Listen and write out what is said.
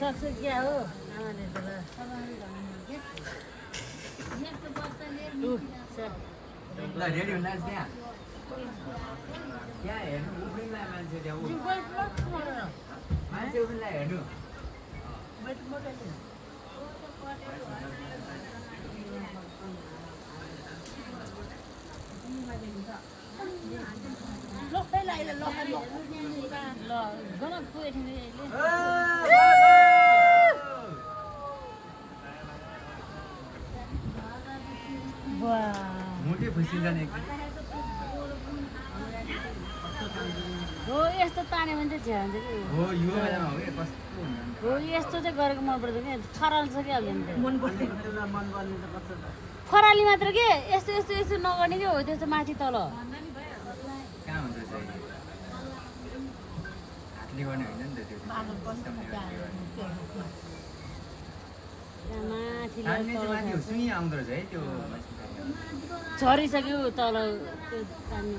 सक्छ क्या हो आमाले त ल रेडी हुनु त्यहाँ त्यहाँ हेर्नु उफ्रिँदै मान्छे त्यहाँ मान्छे उफ्रिँदै हेर्नु मुटै फुसिन्छ नि हो यस्तो तान्यो भने चाहिँ झ्यान्छ कि हो यो बेलामा हो कि कस्तो हो यस्तो चाहिँ गरेको मन पर्दैन कि खराल छ कि अब खराली मात्र के यस्तो यस्तो यस्तो नगर्ने कि हो त्यस्तो माथि तल कहाँ हुन्छ चाहिँ हातले गर्ने होइन नि त त्यो माथि तान्ने चाहिँ माथि हो सुई आउँदो रहेछ है त्यो झरिसक्यो तल त्यो तान्ने